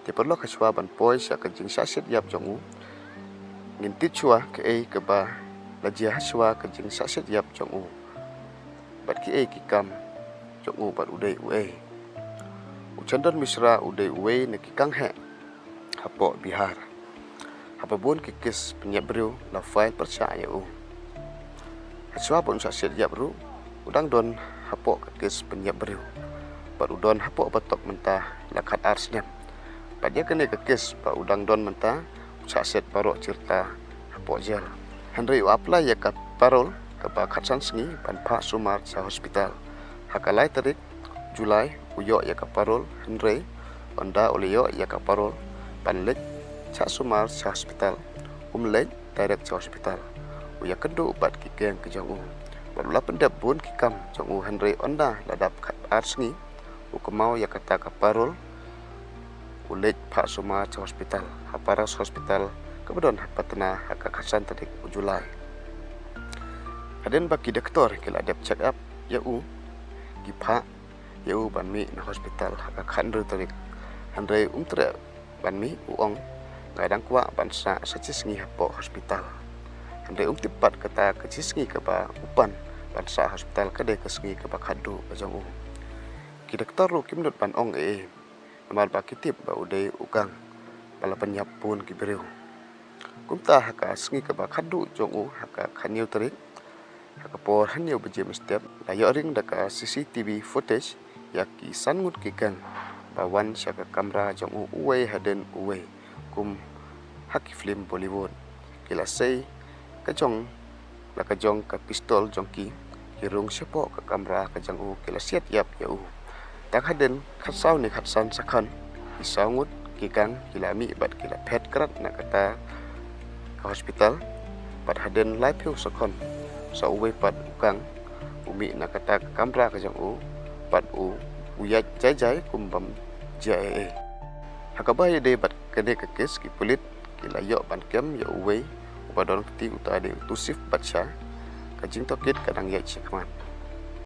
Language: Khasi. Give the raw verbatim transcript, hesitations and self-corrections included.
Te paralok, hashwa ban poi sha ka jingshah siat ïap jong u, ngin tip shwa kaei kaba la jia hashwa ka jingshah siat ïap jong u bad kiei ki kam jong u bad u dei uei. U Chandan Mishra u dei uwei na ki kang heh hapoh Bihar. Haba bun ki kes pynïap briew la file pyrshah ïa u. Hashwa ban shah siat ïap ruh, u dang don hapoh ka kes pynïap briew bad u don hapoh batok mynta la khat ar snem. Bad ïa kane ka kes ba u dang don mynta, u shah siat baroh shirta hapoh jel. Hynrei u apply ïa ka parole kaba khatsan sngi ban phah sumar sha hospital. Ha ka lai tarik July u ïoh ïa ka parole, hynrei ynda u la ïoh ïa ka parole ban leit shah sumar sha hospital, um leit direct sha hospital. U ïakynduh bad ki gang ka jong u bad u la pyndep bun ki kam jong u, hynrei ynda la dap khat ar sngi u kynmaw ïa kata ka parole, u leit phah sumar sha hospital ha Paras Hospital kaba don ha Patna ha ka khatsan tarik u July. Hadien ba ki doktor ki la dep check up ïa u, ki phah ïa u ban mih na hospital ha ka khathynriew tarik. Hynrei um treh ban mih, u ong, nga dang kwah ban sah sa shisngi hapoh hospital. Hynrei um tip pat kata ka shisngi kaba u pan ban sah hospital ka dei ka sngi kaba khatduh ka jong u. Ki doktor ruh kim nud ban ong ei ei namar ba ki tip ba u dei u gang ba la pynïap bun ki briew. Kumta ha ka sngi kaba khatduh jong u, ha ka khathynñiew tarik, ha ka por hynñiew baje mynstep, la ïoh ring da ka C C T V footage ïa ki san ngut ki gang ba wan sha ka kamra jong u, uwei hadien uwei, kum ha ki film Bollywood. Ki la sei ka jong la ka jong ka pistol jong ki, ki rung shapoh ka kamra ka jong u, ki la siat ïap ïa u. Tang hadien khatsaw ne khatsan second, ki saw ngut ki gang ki la mih bad ki la phet krad na kata ka hospital. Bad hadien laiphew second, sa uwei pat u gang u mih na kata ka kamra ka jong u bad u, u ïaid jai jai kum bym jia ei ei. Ha kaba ïadei bad kane ka kes, ki pulit ki la ïoh ban kem ïa uwei uba don kti, uta dei u Tusif Bacha. Ka jingtohkit ka dang ïaid shakhmat.